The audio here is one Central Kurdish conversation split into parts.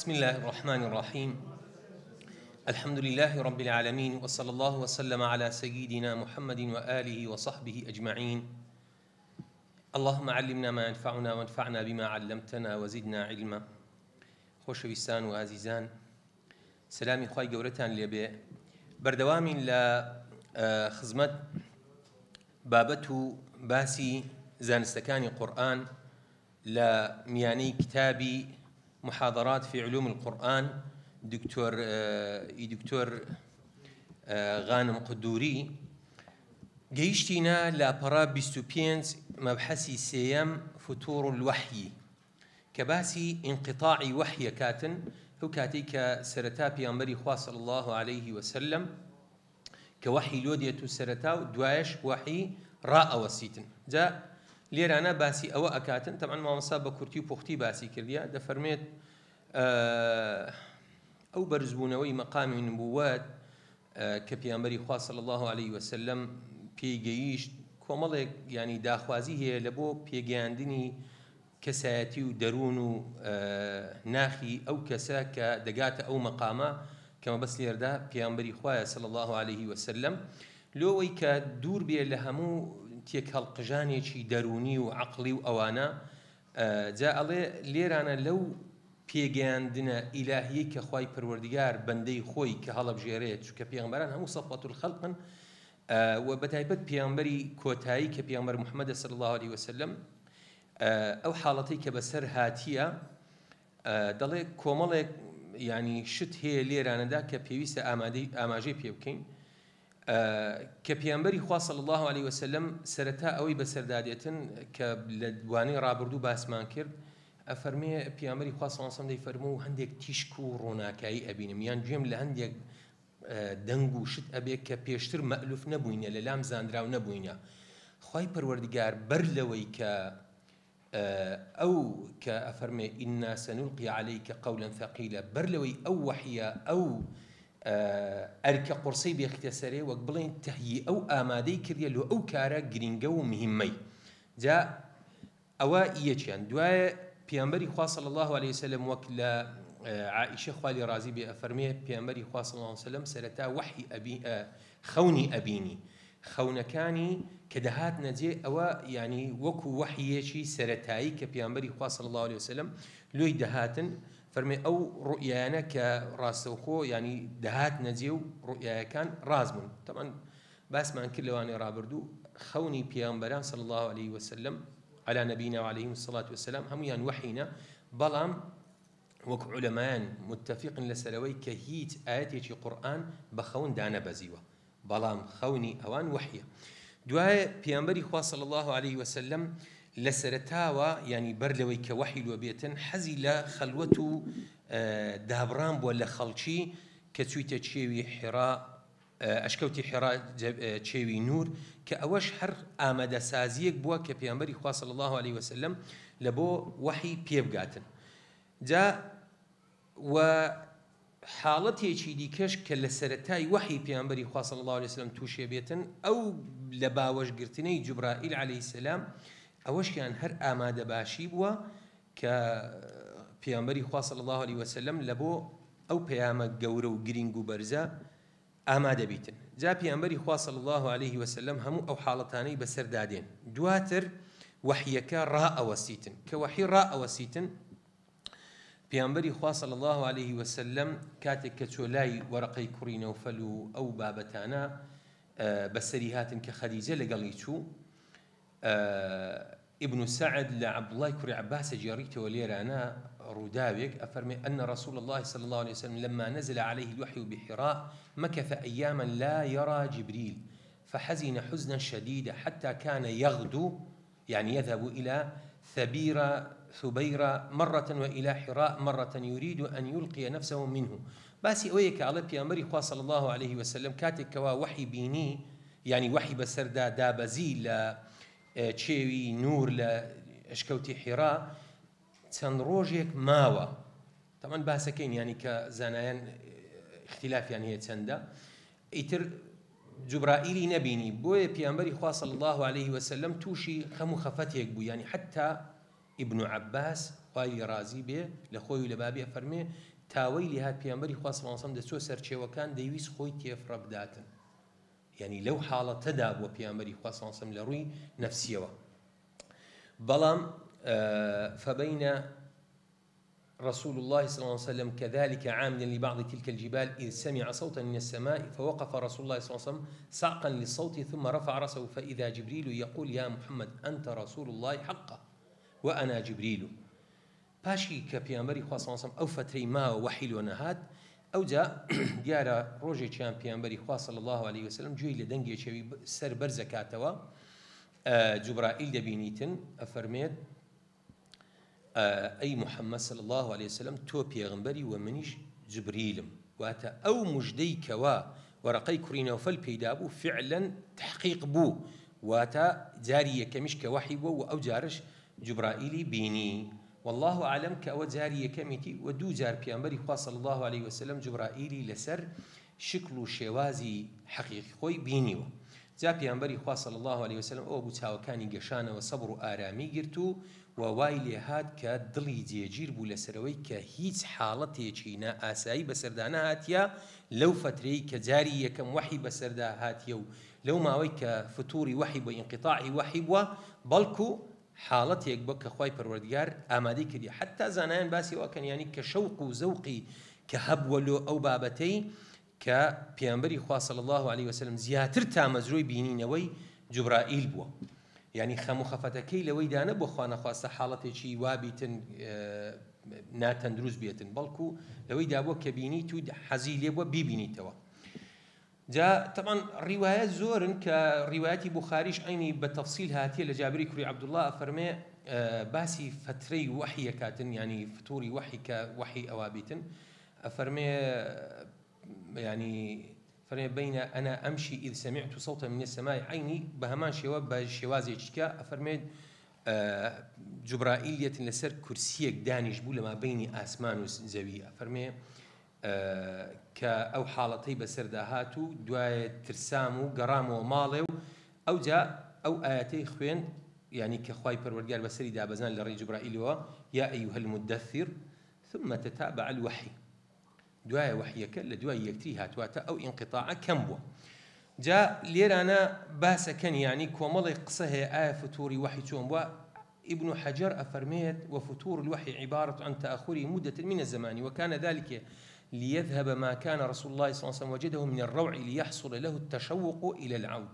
بسم الله الرحمن الرحیم الحمد لله رب العالمین وصلی الله وسلم على سيدنا محمد وآله وصحبه أجمعين اللهم علمنا ما ينفعنا وانفعنا بما علمتنا وزدنا علما. خۆشەویستان و ئازیزان، سەلامی خوای گەورەتان لێبێ. بەردەوامین لە خزمەت بابەت و باسی زانستەکانی قورئان لە میانەی کتابی محاضرات في علوم القرآن دکتۆر ی دکتۆر غانم قدوری. گەیشتینە لاپەڕە 25، مەبحەسی سێیەم، فتور الوحی، کە باسی ئینقطاعی وەحیە کاتن، ئەو کاتەی کە سەرەتا پێغەمبەری خوا صلی اللە علیه وسلم کە وەحی لۆ دێت و سەرەتا و دوایش وەحی ڕائەوەسیتن. جا لێرانە باسی ئەوە ئەکاتن. تەبعەن مامۆستا بە کورتی و پوختی باسی کردیە، دەفەرمێت ئەو بەرزبوونەوەی مەقامی نبووەت کە پێغەمبەری خوا صلی اللە علیه وسلم پێی گەیشت، کۆمەڵێک یعنی داخوازی هەیە لە بۆ پێگەیاندنی کەسایەتی و دەروون و ناخی ئەو کەسە کە دەگاتە ئەو مەقامە، کە مەبەست لێردا پێغەمبەری خوایە صلی اللە علیه وسلم، لۆوەی کە دوور بێ لە هەموو تێکهەڵقژانێکی دەروونی و عەقڵی و ئەوانە. جا ئەڵێ لێرانە لەو پێگەیاندنە ئیلاهیەی کە خوای پەروەردگار بەندەی خۆی کە هەڵەبژێرێت، چونکە پێغەمبەران هەموو صفوة الخلقن و بەتایبەت پێغەمبەری کۆتایی کە پێغەمبەر محمد صلی اللە علیه وسلم، ئەو حاڵەتەی کە بەسەر هاتیە، دەڵێ کۆمەڵێک ینی شت هەیە لێرانەدا کە پێویستە ئامادەی ئاماژەی پێ بکەین. کە پێغەمبەری خوا صلی اللە علیه وسلم سەرەتا ئەوەی بەسەردا دێتن کە لە وانەی ڕابردوو باسمان کرد، ئەفەرمێ پێغەمبەری خوا صلی اللە علیه وسلم دەیفەرموو هەندێک تیشک و ڕووناکایی ئەبینم، یان گوێم لە هەندێک دەنگ و شت ئەبێ کە پێشتر مەئلوف نەبووینە، لە لام زانراو نەبووینە. خوای پەروەردگار بەر لەوەی کە ئەو کە ئەفەرمێ ئینا سەنولقی عەلەیکە قەولا ثەقیلە، بەر لەوەی ئەو وەحیە ئەو ئەرکە قورسەی بێخیتە سەرێ، وەک بڵێین تەهیئە و ئامادەی کردیە لۆ ئەو کارە گرینگە و مهمەی. جا ئەوە یەکیان. دوایە پێغەمبەری خوا صلی اللە علیه وسلم وەک لە عائیشە خوا لێ ڕازی بێ ئەفەرمێ پێغەمبەری خوا صلی اللە علیه وسلم سەرەتا وەحی ئەبی خەونی ئەبینی، خەونەکانی کە دەهاتنە جێ ئەوە یانی وەکو وەحیەکی سەرەتایی کە پێغەمبەری خوا صلی اللە علیه وسلم لۆی دەهاتن. فەرمێ ئەو ڕوئیایانە کە ڕاستەوخۆ یانی دەهاتنە جێ و ڕوئیایەکان ڕاست بوون. تەبعەن باسمان کرد لەوانەی ڕابردوو خەونی پێغەمبەران صلی اللە علیه وسلم علی نبینا و علیهم الصلاة والسلام هەموویان وەحینە، بەڵام وەک عولەمایان متفقن لەسەرەوەی کە هیچ ئایەتێکی قورئان بە خەون دانەبەزیوە، بەڵام خەونی ئەوان وەحیە. دوایە پێغەمبەری خوا صلی اللە علیه وسلم لە سەرەتاوە یانی بەر لەوەی کە وەحی لۆ بێتن حەزی لە خەلوەت و دابڕان بووە لە خەڵکی، کە چوویتە کێوی حیڕا، ئەشکەوتی حیڕا، کێوی نور، کە ئەوەش هەر ئامادەسازیەک بووە کە پێغەمبەری خوا صلی اللە علیه وسلم لە بۆ وەحی پێبگاتن. جا و حاڵەتێکی دیکەش کە لە سەرەتای وەحی پێغەمبەری خوا صلی اللە علیه وسلم تووشێ بێتن، ئەو لە باوەش گرتنەی جوبرائیل علیه السلام، ئەوەشیان هەر ئامادەباشی بووە کە پێغەمبەری خوا صلی اللە علیه وسلم لە بۆ ئەو پەیامە گەورە و گرینگ و بەرزە ئامادە بیتن. جا پێغەمبەری خوا صلی اللە علیه وسلم هەموو ئەو حاڵەتانەی بەسەردا دێن، دواتر وەحیەکە ڕائەوەسیتن. کە وەحی ڕائەوەسیتن، پێغەمبەری خوا صلی اللە علیه وسلم کاتێک کە چۆ لای وەرەقەی کوڕی نەوفەل و ئەو بابەتانە بەسەری هاتن کە خەدیجە لەگەڵی چوو، ابن سعد لە عبداللە کوڕی عباس ئەگێڕیتەوە لێرانە ڕووداوێک ئەفەرمێ ان رسول اللە صلی اللە علیه وسلم لما نزل علیه الوحی بحراء مکث ایاما لا یری جبریل فحزن حزنا شدیدا حتی کان یغدو یعنی یذهب الی ثبیر ثبیر مرة والى حراء مرة یرید ان یلقی نفسه منه. باسی ئەوەیە کە ئەڵێ پێغەمبەری خوا صلی اللە علیه وسلم کاتێک کەوا وەحی بینی، یانی وەحی بەسەردا دابەزی لە کێوی نور لە ئەشکەوتی حیرا، چەند ڕۆژێک ماوە. تەبعەن باسەکەین یانی کە زانایان اختلافیان هەیە چەندە، ئیتر جوبرائیلی نەبینی، بۆیە پێغەمبەری خوا صلی اللە علیه وسلم تووشی خەم و خەفەتێک بوو، یانی حتا ابن عباس خوای لێ ڕازی بێ لە خۆی و لە بابی ئەفەرمێ تاوەی لێهات پێغەمبەری خوا صلی اللە علیە وسلم دەچووە سەرچێوەکان دەیویست خۆی تێفڕە بداتن یانی لەو حاڵەتەدا بووە پێغەمبەری خوا صلی اللە علیە وسلم لە ڕووی نەفسیەوە بەڵام فبین رسول الله صلى الله عليه وسلم كذلك عامدا لبعض تلك الجبال إذ سمع صوتا من السماء فوقف رسول الله صلى الله عليه وسلم صعقا للصوت ثم رفع رأسه فإذا جبريل يقول يا محمد أنت رسول الله حقا وأنا جبريل پاشی کە پێغەمبەری خوا صلی اللە علیە وسلم ئەو فەترەی ماوە وەحی لۆ نەهات ئەوجا دیارە ڕۆژێکیان پێغەمبەری خوا صلی اللە علیە وسلم گوێی لە دەنگێکەوی سەر بەرزەکاتەوە جوبرائیل دەبینیتن ئەفەرمێت ئەی محمد صلی اللە علیە وسلم تۆ پێغەمبەری وە منیش جبریلم واتە ئەو مژدەی کەوا وەرەقەی کوڕی نەوفەل پێی دابوو فعلا تحقیق بوو واتە جاری یەکەمیش کە وەحی بووە وە ئەو جارەش جوبرائیلی بینی واللە اعلم کە ئەوە جاری یەکەمیتی وە دوو جار پێغەمبەری خوا صلی اللە علیە وسلم جوبرائیلی لەسەر شکڵ و شێوازی حەقیقی خۆی بینیوە جا پێغەمبەری خوا صلی اللە علیە وسلم ئەوە بوو چاوەکانی گەشانەوە سەبر و ئارامی گرت و وە وای لێهات کە دڵی جێگیر بوو لەسەرەوەی کە هیچ حاڵەتێکی نائاسایی بەسەردا نەهاتیە لەو فەترەی کە جاری یەکەم وەحی بەسەردا هاتیە و لەو ماوەی کە فتوری وەحی بووە ئینقیتاعی وەحی بووە بەڵکو حاڵەتێک بووە کە خوای پەروەردگار ئامادەی کردیە حەتا زانایان باسی ئەوە ئەکەن یانی کە شەوق و زەوقی کە هەبووە لۆ ئەو بابەتەی کە پێغەمبەری خوا صلی اللە علیە وسلم زیاتر تامەزرۆی بینینەوەی جوبرائیل بووە یانی خەم و خەفەتەکەی لەوەیدا نەبووە خوا نەخواستە حاڵەتێکی وابیتن ناتەندروست بێتن بەڵکو لەوەیدا بووە کە بینیت و حەزی لێ بووە بیبینیتەوە جا تەبعەن ڕیوایەت زۆرن کە ڕیوایەتی بوخاریش عەینی بە تەفسیل هاتیە لە جابری کوڕی عەبدوڵڵا ئەفەرمێ باسی فەترەی وەحی ئەکاتن یانی فتوری وەحی کە وەحی ئەوا بیتن ئەفەرمێ یانی فەرمێ بین انا امشی اذ سمعت صوتا من السماء عەینی بە هەمان شێوە بە شێوازێکی کە ئەفەرمێ جوبرائیل یەتن لەسەر کورسیەک دانیش بوو لە مابینی ئاسمان و زەوی ئەفەرمێ کە ئەو حاڵەتەی بەسەردا هات و دوایێ ترسام و گەڕامەوە ماڵێ و ئەوجا ئەو ئایەتەی خوێند یانی کە خوای پەروەردگار بەسەری دابەزاند لە ڕێی جوبرائیلەوە یا ایها المدثر ثم تتابع الوحی دوایە وەحیەکە لە دوای یەکتری هات واتە ئەو ئینقطاعە کەم بووە جا لێرانە باسەکەن یانی کۆمەڵێک قسە هەیە ئایا فتوری وەحی چۆن بووە ابن حجر ئەفەرمێت، وفتور الوحی عبارة عن تأخره مدة من الزمان وكان ذلك ليذهب ما كان رسول اللە صلی اللە علیە وسلم وجده من الروع ليحصل له التشوق الى العود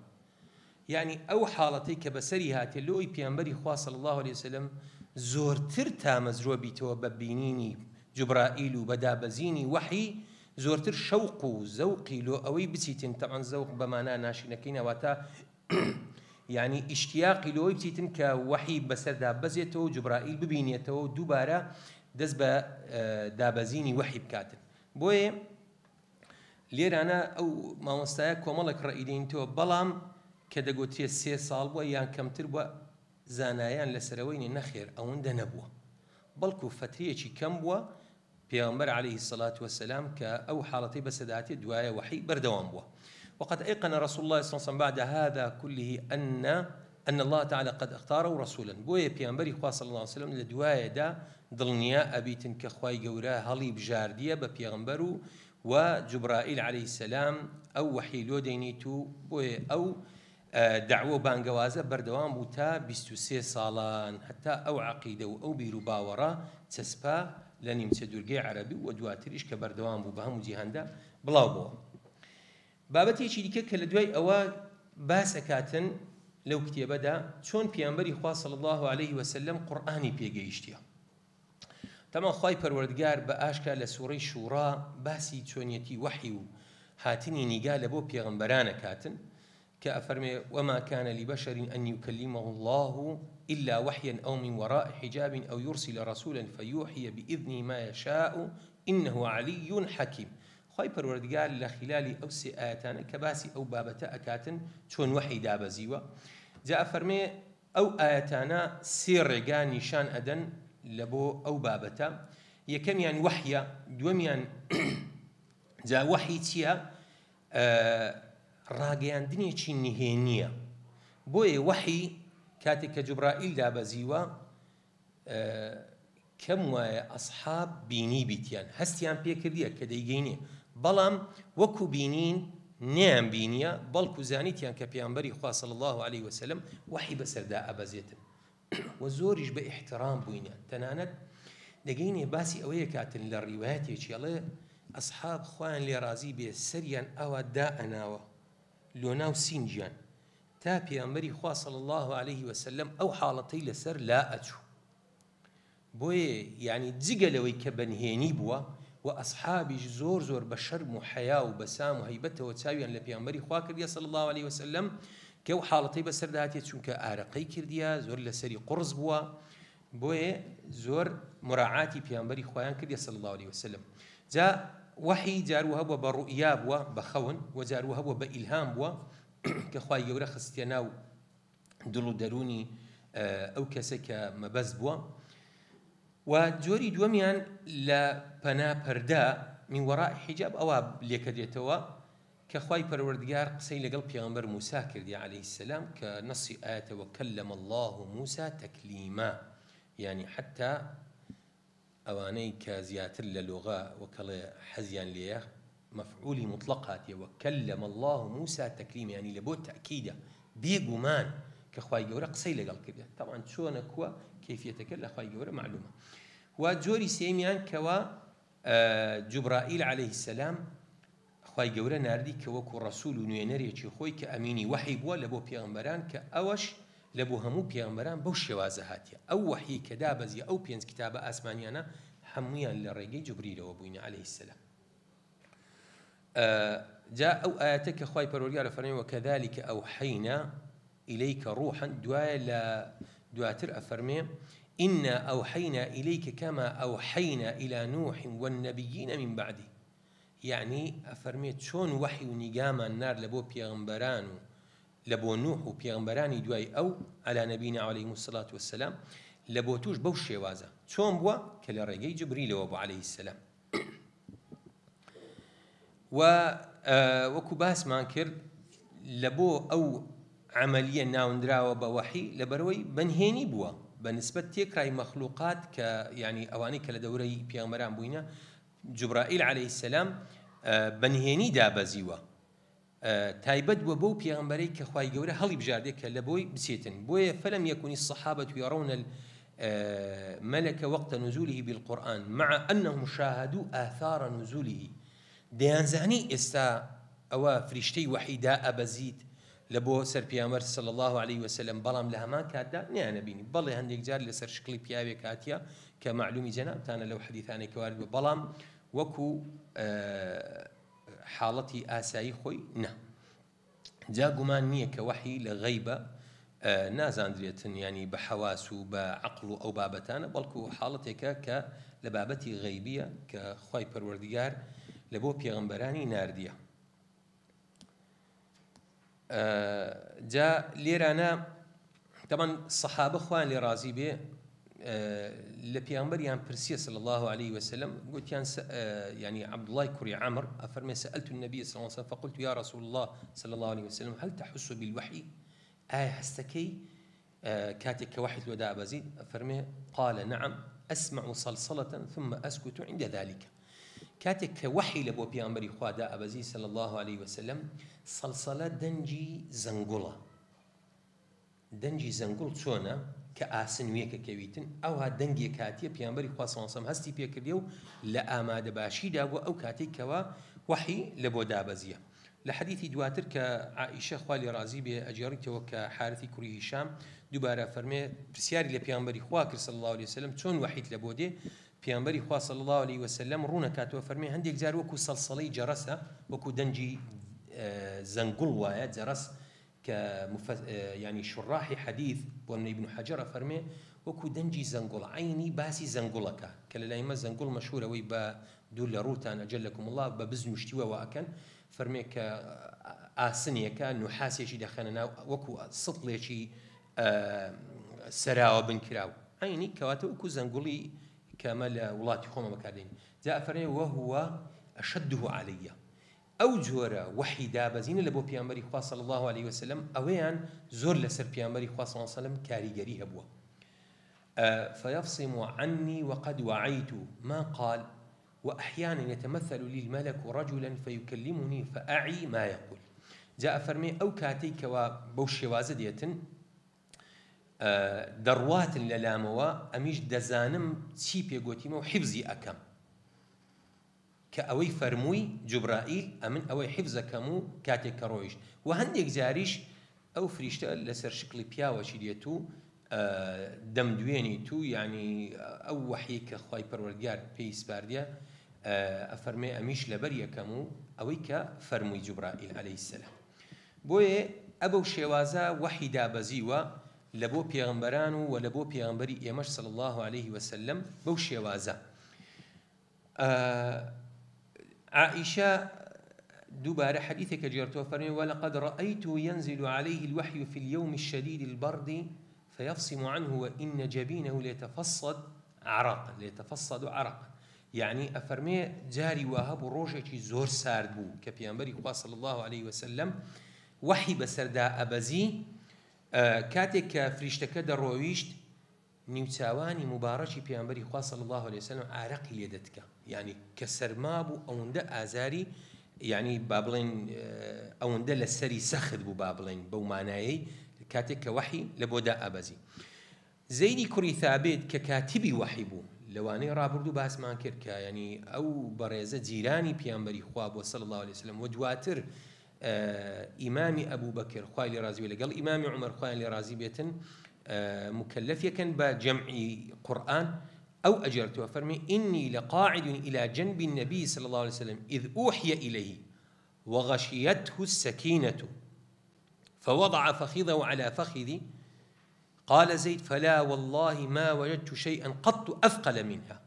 یەعنی ئەو حاڵەتەی کە بەسەری هاتیە لۆی پێغەمبەری خوا صلی اللە علیە وسلم زۆرتر تامەزرۆ بیتەوە بە بینینی جوبرائیل و بە دابەزینی وەحی زۆرتر شەوق و زەوقی لۆ ئەوەی بچیتن تەبعەن زەوق بە مانا ناشرینەکەی نا واتە یانی ئیشتیاقی لۆی بچیتن کە وەحی بەسەردا بەزێتەوە و جوبرائیل ببینێتەوە و دووبارە دەست بە دابەزینی وەحی بکاتن بۆیە لێرانە ئەو مامۆستایە کۆمەڵێک ڕەئی دێنیتەوە بەڵام کە دەگوترێت سێ ساڵ بووە یان کەمتر بووە زانایان لەسەرەوەی نەخێر ئەوەندە نەبووە بەڵکو فەترەیەکی کەم بووە پێغەمبەر علیە الصلوە والسلام کە ئەو حاڵەتەی بەسەردا هاتیە دوایە وەحی بەردەوام بووە وقد ایقن رسول اللە صلی اللە علیە وسلم بعد هذا کله ان ان اللە تعالی قد اختاره رسولا بۆیە پێغەمبەری خوا صلی اللە علیە وسلم لە دوایەدا دڵنیا ئەبیتن کە خوای گەورە هەڵی بژاردیە بە پێغەمبەر و و جوبرائیل علیە السلام ئەو وەحی لۆ دەینیت و بۆیە ئەو دەعوە و بانگەوازە بەردەوام بوو تا 23 ساڵان هەتا ئەو عەقیدە و ئەو بیروباوەڕە چەسپا لە نیمچە دوورگەی عەرەبی و دواتریش کە بەردەوام بوو بە هەموو جیهاندا بڵاو بۆوە. بابەتێکی دیکە کە لە دوای ئەوە باس ئەکاتن لەو کتێبەدا چۆن پێغەمبەری خوا صلی اللە علیه وسلم قورئانی پێ گەیشتیە. تەمان خوای پەروەردگار بە ئاشکرا لە سوڕەی شورا باسی چۆنیەتی وەحی و هاتنی نیگا لە بۆ پێغەمبەران ئەکاتن کە ئەفەرمێ وما كان لبشر أن يكلمه الله إلا وحيا أو من وراء حجاب أو يرسل رسولا فيوحي بإذنه ما يشاء إنه علي حكيم خوای پەروەردگار لە خلالی ئەو سێ ئایەتانە کە باسی ئەو بابەتە ئەکاتن چۆن وەحی دابەزیوە جا ئەفەرمێ ئەو ئایەتانە سێ ڕێگا نیشان ئەدەن لە بۆ ئەو بابەتە یەکەمیان وەحیە دووەمیان جا وەحی چییە ڕاگەیاندنێکی نهێنییە بۆیە وەحی کاتێک کە جوبرائیل دابەزیوە. کەم وایە ئەسحاب بینیبیتیان هەستیان پێ کردیە کە دەیگەینێ بەڵام وەکو بینین نەیان بینیە بەڵکو زانیتیان کە پێغەمبەری خوا صلی اللە علیە وسلم وەحی بەسەردا ئەبەزێتن وە زۆریش بە ئیحترام بووینە تەنانەت دەگەینێ باسی ئەوەیە کاتن لە ڕیوایەتێکی ئەڵێ ئەسحاب خوایان لێ ڕازی بێ سەریان ئاوا دائەناوە لۆناو سینگیان تا پێغەمبەری خوا صلی اللە علیه وسلم ئەو حاڵەتەی لەسەر لا ئەچوو بۆیە یانی جگە لەوەی کە بەنهێنی بووە وە ئەسحابیش زۆر زۆر بە شەرم و حەیا و بە سام و هەیبەتەوە چاویان لە پێغەمبەری خوا کردیە صلی اللە علیە وسلم کە ئەو حاڵەتەی بەسەردا هاتیە چونکە ئارەقەی کردیە زۆر لەسەری قوڕس بووە بۆیە زۆر مراعاتی پێغەمبەری خوایان کردیە صلی اللە علیە وسلم جا وەحی جار وهەبووە بە ڕوئیا بووە بە خەون وە جار وهەبووە بە ئیلهام بووە کە خوای گەورە خستیە ناو دڵ و دەروونی ئەو کەسە کە مەبەست بووە و جۆری دووەمیان لە پەنا پەردە من وەراء حیجاب ئەوە لێکەدرێتەوە کە خوای پەروەردگار قسەی لەگەڵ پێغەمبەر موسا کردی عەلەیه السلام کە نەسی ئایەتە وکلم الله موسا تکلیما یعنی حتی ئەوانەی کە زیاتر لە لوغە وەکەڵێ حەزیان لێیە مەفعولی موتڵەق هاتیە، وکلم اللە موسی تکلیما، یانی لە بۆ تەئکیدە، بێ گومان کە خوای گەورە قسەی لەگەڵ کردە، تەبعەن چۆنە کوە کەیفیەتەکە لە خوای گەورە مەعلومە. وە جۆری سێیەمیان کەوا جوبرائیل علیە السلام خوای گەورە ناردی کە وەکو ڕەسول و نوێنەرێکی خۆی کە ئەمینی وەحی بووە لە بۆ پێغەمبەران کە ئەوەش لە بۆ هەموو پێغەمبەران بەو شێوازە هاتیە ئەو وەحیەی کە دابەزیە ئەو پێنج کتابە ئاسمانیانە هەموویان لە ڕێگەی جوبریلەوە بووینە علیە السلام. جا ئەو ئایەتە کە خوای پەروەردگار ئەفەرمێ وکذلک اوحینا الیک روحا دوایە لە دواتر ئەفەرمێ انا اوحینا الیک کما اوحینا الی نوح والنبیین من بعده یەعنی ئەفەرمێ چۆن وەحی و نیگامان نارد لە بۆ پێغەمبەران و لە بۆ نوح و پێغەمبەرانی دوای ئەو، علی نبینا علیهم الصلوة والسلام، لە بۆ توش بەو شێوازە چۆن بووە کە لە ڕێگەی جبریلەوە بوو علیه السلام. و وەکو باسمان کرد لە بۆ ئەو عەمەلیە ناوندراوە بە وەحی لەبەرئەوەی بەنهێنی بووە بە نسبەت تێکرای مەخلوقات کە یانی ئەوانەی کە لە دەورەی پێغەمبەران بووینە جوبرائیل علیە السلام بە نهێنی دابەزیوە تایبەت بووە بەو پێغەمبەرەی کە خوای گەورە هەڵی بژاردێ کە لە بۆی بچێتن بۆیە فلم یکن الصحابە یرون الملک وقت نزوله بالقرآن مع انهم شاهدوا آثار نزوله دەیانزانی ئێستا ئەوە فریشتەی وەحی دائەبەزیت لە بۆ سەر پێغەمبەر صلی اللە علیه وسلم بەڵام لە هەمان کاتدا نەیانەبینی بەڵێ هەندێک جار لەسەر شکڵی پیاوێک هاتیە کە مەعلومی جەنابتانە لەو حەدیثانەی کە وارد بووە بەڵام وەکو حاڵەتی ئاسایی خۆی نا جا گومان نییە کە وەحی لە غەیبە نازاندرێتن ینی بە حەواس و بە عەقڵ و ئەو بابەتانە بەڵکو حاڵەتێکە کە لە بابەتی غەیبیە کە خوای پەروەردگار لە بۆ پێغەمبەرانی ناردیە جا لێرانە تەبعەن سەحابە خوایان لێ ڕازی بێ لە پێغەمبەریان پرسیە صلی الله عليه وسلم گوتیان يعني عبد الله کوڕی عمر ئەفەرمێ سألت النبي صلى الله عليه وسلم فقلت يا رسول الله صلى الله عليه وسلم هل تحس بالوحي ئایا هەستەکەی کاتێک کە وەحیت لۆ دابەزیت ئەفەرمێ قال نعم أسمع صلصلة ثم أسكت عند ذلك کاتێک کە وەحی لە بۆ پێغەمبەری خوا دائەبەزی صلی اللە علیە وسلم صلصلە دەنگی زەنگوڵە دەنگی زەنگوڵ چۆنە کە ئاسن وێکە کەویتن ئەوها دەنگێک هاتیە پێغەمبەری خوا صلی اللە علیە وسلم هەستی پێکردیە و لە ئامادەباشیدا بووە ئەو کاتەی کەوا وەحی لە بۆ دابەزیە لە حەدیثی دواتر کە عائیشە خوا لێ ڕازی بێ ئەگێڕیتەوە کە حارثی کوڕی هیشام دووبارە فەرمێ پرسیاری لە پێغەمبەری خوا کرد صلی اللە علیه وسلم چۆن وەحیت لە بۆ دێ پێغەمبەری خوا صلی اللە علیه وسلم ڕوونەکاتەوە فەرمێ هەندێک جار وەکو سەڵسەڵەی جەرەسە وەکو دەنگی زەنگوڵ وایە جەرەس کە یانی شوڕاحی حەدیث بۆ منە ابن حەجەر ئەفەرمێ وەکو دەنگی زەنگوڵ عەینی باسی زەنگوڵەکە کە لە لای مە زەنگوڵ مەشهورە وەی بە دوور لە ڕووتان اجلکم اللە بە بزن و شتی وەوە ئەکەن فەرمێ کە ئاسنێکە نوحاسێکی دەخەنە ناو وەکو سطڵێکی سەراوە بنکراو عەینی کەواتە وەکو زەنگوڵی کە ئەمە لە وڵاتی خۆمە بەکاردێنین جا ئەفەرمێ وهو اشده علی ئەو جۆرە وەحی دابەزینە لە بۆ پێغەمبەری خوا صلی اللە علیە وسلم ئەوەیان زۆر لەسەر پێغەمبەری خوا صلی اللە علیە وسلم کاریگەری هەبووە. فیفصم عني وقد وعیت ما قال وأحیانا یتمثل لی الملک رجلا فیکلمنی فأعی ما یقول جا ئەفەرمێ ئەو کاتەی کەوا بەو شێوازە دێتن دەڕواتن لە لامەوە ئەمیش دەزانم چی پێ گۆتیمە و حیفزی ئەکەم کە ئەوەی فەرمووی جوبرائیل ئەمن ئەوەی حیفز ئەکەم و کاتێک کە ڕۆیشت وە هەندێک جاریش ئەو فریشتە لەسەر شکڵی پیاوەکی دێت و دەمدوێنیت و یانی ئەو وەحیەی کە خوای پەروەردگار پێی سپاردیە ئەفەرمێ ئەمیش لەبەر یەکەم و ئەوەی کە فەرمووی جوبرائیل علیە السلام بۆیە ئەبەو شێوازە وەحی دابەزیوە لەبۆ پێغەمبەران و وە لەبۆ پێغەمبەری ئێمەش صلی اللە علیه وسلم بەو شێوازە عائشە دووبارە حەدیثێکە گێڕتەوە فەرمی ولقد رأيته ينزل عليه الوحي في اليوم الشديد البرد فيفصم عنه وإن جبينه ليتفصد عرقا ليتفصد عرقا یعنی ئەفەرمێ جاری وا هەبوو ڕۆژێکی زۆر سارد بوو کە پێغەمبەری خوا صلی الله علیه وسلم وەحی بەسەردا ئەبەزی کاتێک کە فریشتەکە دەڕۆیشت نیوچاوانی موباڕەکی پێغەمبەری خوا صلی اللە علیە وسلم ئارەقی لێ دەتکا یانی کە سەرما بوو ئەوەندە ئازاری یانی با بڵێن ئەوەندە لە سەری سەخت بوو با بڵێن بەو مانایەی کاتێک کە وەحی لە بۆ دائەبەزی زەیدی کوڕی ثابت کە کاتبی وەحی بوو لەوانەی ڕابردوو باسمان کرد کە یانی ئەو بەڕێزە جیرانی پێغەمبەری خوا بووە صلی اللە علیە وسلم و دواتر ئیمامی ئەبوبەکر خوای لێ ڕازی بێت لەگەڵ ئیمامی عومەر خوایان لێ ڕازی بێتن مکلف یەکەن بە جەمعی قورئان ئەو ئەجێرتەوە فەرمی إني لقاعد إلى جنب النبي صلى الله عليه وسلم إذ أوحي إليه وغشيته السكينة فوضع فخذه على فخذي قال زيد فلا والله ما وجدت شيئا قط أثقل منها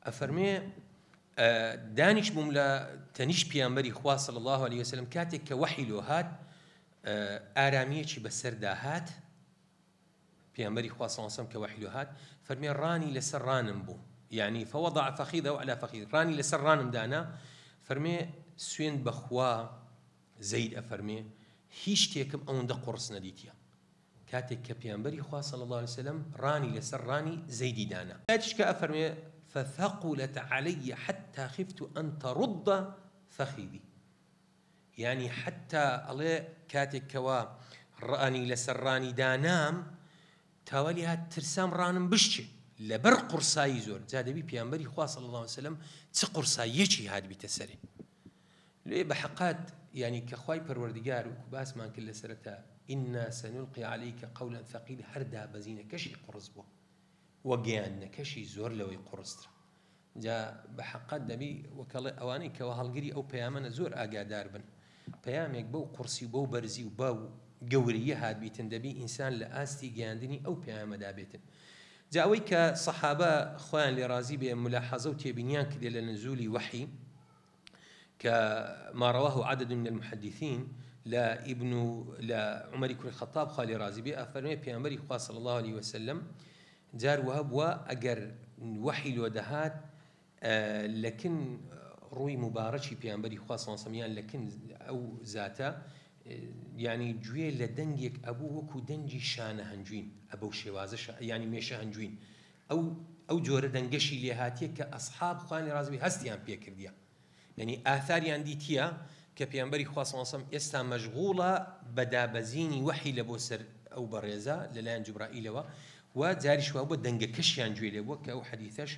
ئەفەرمێ، دانیشبووم لە تەنیشت پێغەمبەری خوا صلی اللە علیە وسلم کاتێک کە وەحی لۆ هات ئارامیەکی بەسەردا هات، پێغەمبەری خوا صلی اللە علیە وسلم کە وەحی لۆ هات فەرمێ ڕانی لەسەر ڕانم بوو، یعنی فوضع فخذه علی فخذی ڕانی لەسەر ڕانم دانا، فەرمێ سوێند بەخوا زەید ئەفەرمێ هیچ شتێکم ئەوەندە قوڕس نەدیتیە. کاتێک کە پێغەمبەری خوا صلی اللە علیە وسلم ڕانی لەسەر ڕانی زەیدی دانا. کاتیش کە ئەفەرموێ، فثقلت علی حتی خفت ان ترض فخذی، یانی حتی ئەڵێ کاتێک کەوا ڕانی لەسەر ڕانی دانام تاوا لێ هات ترسام ڕانم بشکێ لەبەر قوڕسایی زۆر، جا دەبی پێغەمبەری خوا صلی اللە علیە وسلم چ قوڕساییەکی هاتبیتە سەرێ. لێ بە حەقات یانی کە خوای پەروەردگار وەکو باسمان کرد لە سەرەتا انا سنلقی علیک قولا ثقیل هەر دابەزینەکەشی قوڕس بووە وە گەیاندنەکەشی زۆر لەوەی قوڕسترە جا بە حەقات دەبی وەکەڵێ ئەوانەی کەوا هەڵگری ئەو پەیامەنە زۆر ئاگادار بن پەیامێک بەو قوڕسی و بەو بەرزی و بەو گەورەییە هاتبیتن دەبی ئینسان لە ئاستی گەیاندنی ئەو پەیامەدا بێتن جا ئەوەی کە سەحابە خوایان لێ ڕازی بێ ملاحەزە و تێبینیان کردێ لە نزولی وەحی کە ما رواه عدد من المحدثین لە ئیبن و لە عومەری کوڕی خەتاب خوا لێ ڕازی بێ ئەفەرمێ پێغەمبەری خوا صلی اللە علیه وسلم جار وەها بووە ئەگەر وەحی لۆ دەهات لەکن ڕووی موبارەکی پێغەمبەری خوا صلی اللە علیه وسلم یان لەکن ئەو زاتە یعنی گوێ لە دەنگێک ئەبوو وەکو دەنگی شانە هەنگوین ئەبەو شێوازە یعنی مێشە هەنگوین ئەو ئەو جۆرە دەنگەشی لێ هاتیە کە ئەسحاب خوایان لێ ڕازی بێ هەستیان پێ کردیە یعنی ئاثاریان دیتیە کە پێغەمبەری خوا صلی اللە علیە وسلم ئێستا مەشغوڵە بە دابەزینی وەحی لە بۆ سەر ئەو بەڕێزە لەلایەن جوبرائیلەوە و جاریش وابووە دەنگەکەشیان گوێ لێ بووە کە ئەو حەدیثەش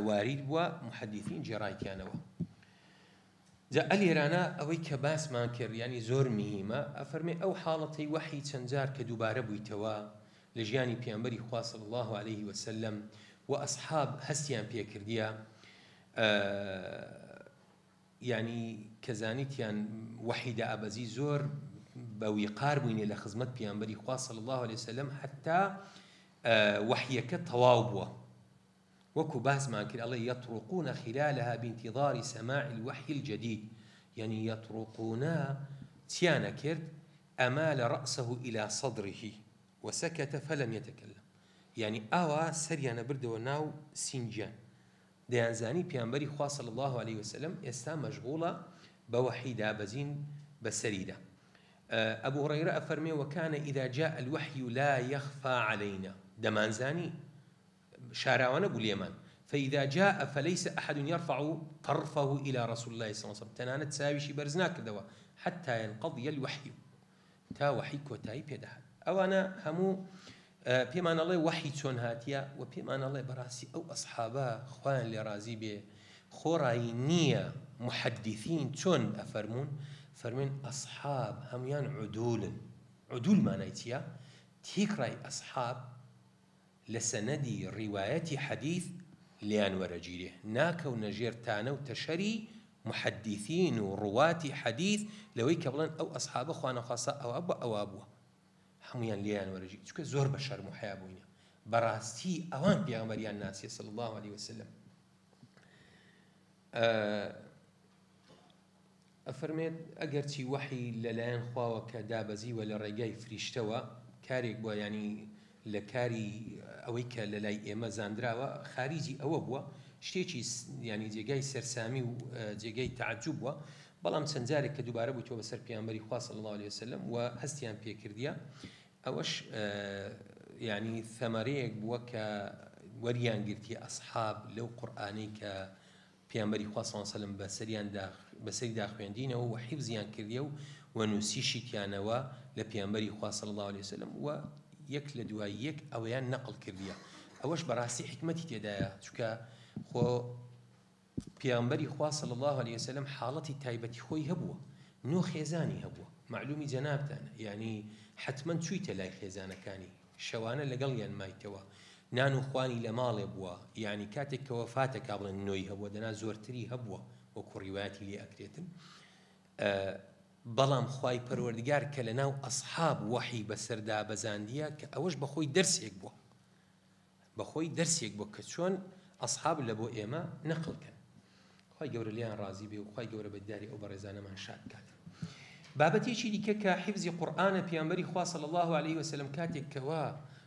وارید بووە محەدیثین گێڕایتیانەوە. جا ئەلێرانە ئەوەی کە باسمان کرد یانی زۆر مهیمە ئەفەرمێ ئەو حاڵەتەی وەحی چەند جار کە دووبارە بوویتەوە لە ژیانی پێغەمبەری خوا صلی اللە علیه وسلم و ئەسحاب هەستیان پێ کردیە یانی کە زانیتیان وەحی دائەبەزی زۆر بە ویقار بووینێ لە خزمەت پێغەمبەری خوا صلی اللە علیه وسلم حتا وەحیەکە تەواو بووە وەکو باسمان کرد ئەڵێ یطرقون خلالها بانتظار سماع الوحی الجدید یەنی یطرقون چیان ئەکرد امال راسه الی صدره وسکت فلم یتکلم یەنی ئاوا سەریان ئەبردەوە ناو سینگیان دەیانزانی پێغەمبەری خوا صلی اللە علیه وسلم ئێستا مەشغوڵە بە وەحی دابەزین بەسەریدا. ئەبو هورەیرە ئەفەرمێ وکان اذا جاء الوحی لا یخفی علینا دەمانزانی شاراوە نەبوو لێمان فاذا جاء فلیس احد یرفع طرفه الی رسول اللە صلی اللە علیه وسلم تەنانەت چاویشی بەرز ناکردەوە حتی ینقضی الوحی تا وەحی کۆتایی پێدەهات ئەوانە هەموو پێمان ئەڵێ وەحی چۆن هاتیە و پێمان ئەڵێ بەڕاستی ئەو ئەسحابە خوایان لێ ڕازی بێ خۆڕایی نییە محەدیثین چۆن ئەفەرموون فەرموون ئەسحاب هەموویان عدولن عدول مانای چییە تێکڕای ئەسحاب لە سەنەدی ڕیوایەتی حەدیث لێیان وەرەگیرێ ناکەونە ژێر تانە و تەشەری محەدیثین و ڕواتی حەدیث لەوەی کە بڵێن ئەو ئەسحابە خوانەخواستە ئەوا بووە ئەوا بووە هەموویان لێیان وەرەگیرێ چونکە زۆر بە شەرم و حەیا بووینە بەڕاستی ئەوان پێغەمبەریان ناسیە صلی اللە علیه وسلم ئەفەرمێت ئەگەرچی وەحی لەلایەن خواوە کە دابەزیوە لە ڕێگای فریشتەوە کارێک بووە یانی لە کاری ئەوەی کە لەلای ئێمە زاندراوە خاریجی ئەوە بووە شتێکی یانی جێگای سەرسامی و جێگای تەعجوب بووە بەڵام چەند جارێک کە دووبارە بوویتەوە بەسەر پێغەمبەری خوا صلی اللە علیه وسلم و هەستیان پێکردیە ئەوەش یانی ثەمەرەیەک بووە کە وەریان گرتیە ئەسحاب لەو قورئانەی کە پێغەمبەری خوا صلی اللە علیە وسلم بەسەریاندا بەسەریدا خوێندینەوە و حیفزیان کردیە و و نووسیشیتیانەوە لە پێغەمبەری خوا صلی اللە علیە وسلم و یەک لە دوای یەک ئەوەیان نەقڵ کردیە ئەوەش بەڕاستی حیکمەتی تێدایە چونکە خۆ پێغەمبەری خوا صلی اللە علیە وسلم حاڵەتی تایبەتی خۆی هەبووە نۆ خێزانی هەبووە مەعلومی جەنابتانە یعنی حتمەن چوویتە لای خێزانەکانی شەوانە لەگەڵیان مایتەوە نان و خوانی لە ماڵێ بووە یانی کاتێک کە وەفاتەکا بڵێن نۆی هەبووە دەنا زۆرتری هەبووە وەکو ڕیوایەتی لێ ئەکرێتن بەڵام خوای پەروەردگار کە لە ناو ئەسحاب وەحی بەسەر دابەزاندیە کە ئەوەش بەخۆی دەرسێک بووە بەخۆی دەرسێک بووە کە چۆن ئەسحاب لە بۆ ئێمە نەقل کەن خوای گەورە لێیان ڕازی بێ و خوای گەورە بە دیداری ئەو بەڕێزانەمان شاد کات. بابەتێکی دیکە کە حیفزی قورئانە پێغەمبەری خوا صلی اللە علیه وسلم کاتێک کەوا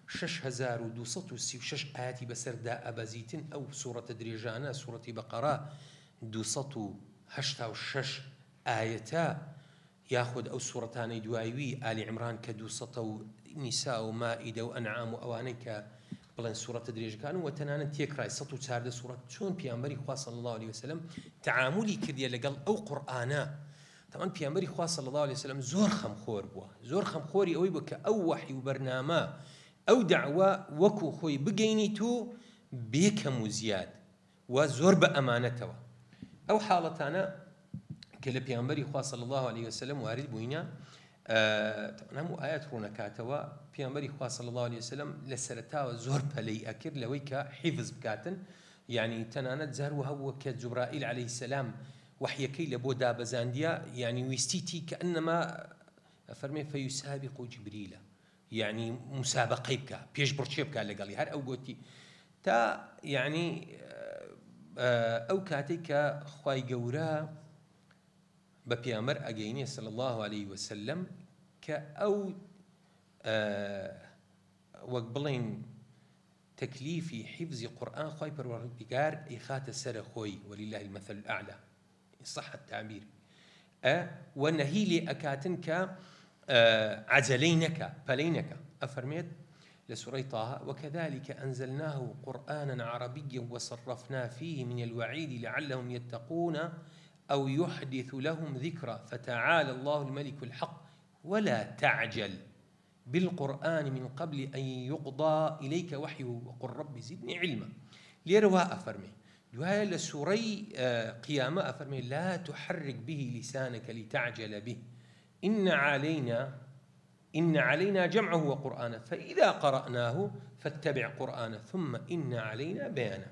6236 ئایەتی بەسەردا ئەبەزیتن ئەو سوڕەتە درێژانە سوڕەتی بەقەرە 286 ئایەتە یاخود ئەو سوڕەتانەی دوای وی، ئالی عیمران کە دووسەتە و نیسا و مائیدە و ئەنعام و ئەوانەی کە بڵێن سوڕەتە درێژەکان و تەنانەت تێکڕای 114 سوڕەت چۆن پیامبەری خوا صلی اللە علیه وسلم تەعامولی کردیە لەگەڵ ئەو قورئانە تەبعەن پیامبەری خوا صلی اللە علیه وسلم زۆر خەمخۆر بووە زۆر خەمخۆری ئەوەی بووە کە ئەو وەحی و بەرنامە ئەو دەعوە وەکو خۆی بگەینیت و بێ کەم و زیاد و زۆر بە ئەمانەتەوە ئەو حاڵەتانە کە لە پێغەمبەری خوا صلی اللە علیه وسلم وارد بووینە هەموو ئاەت ڕوونەکاتەوە پێغەمبەری خوا صلی اللە علیه وسلم لە سەرەتاوە زۆر پەلەی ئەکرد لەوەی کە حیفز بکاتن یعنی تەنانەت جار وە هەبووە کە جوبرائیل علیه السلام وەحیەکەی لە بۆ دابەزاندیە یعنی ویستیتی کە ئەنەما فەرمێ فیسابق جبریلە یەعنی موسابەقەی بکا پێشبڕکێ بکا لەگەڵی هەر ئەو گۆتی تا یەعنی ئەو کاتەی کە خوای گەورە بە پێغەمبەر ئەگەینێ صلی الله علیه وسلم کە ئەو وەک بڵێن تەکلیفی حیفزی قورئان خوای پەروەردگار ئەیخاتە سەرە خۆی ولله المثل الاعلى ان صح التعبیر ئە و نەهی لێ ئەکاتن کە عەجەلەی نەکا پەلەی نەکا ئەفەرمێت لە سورەی طه وكذلك أنزلناه قرآنا عربيا وصرفنا فيه من الوعيد لعلهم يتقون أو يحدث لهم ذكرا فتعالى الله الملك الحق ولا تعجل بالقرآن من قبل أن يقضى إليک وحیه وقل رب زدنی علما لێرە وا ئەفەرمێ دوایە لە سوڕەی قیامە ئەفەرمێ لا تحرک به لسانک لتعجل به إن علينا إن علينا جمعه وقرآنه فإذا قرأناه فاتبع قرآنه ثم إن علينا بيانه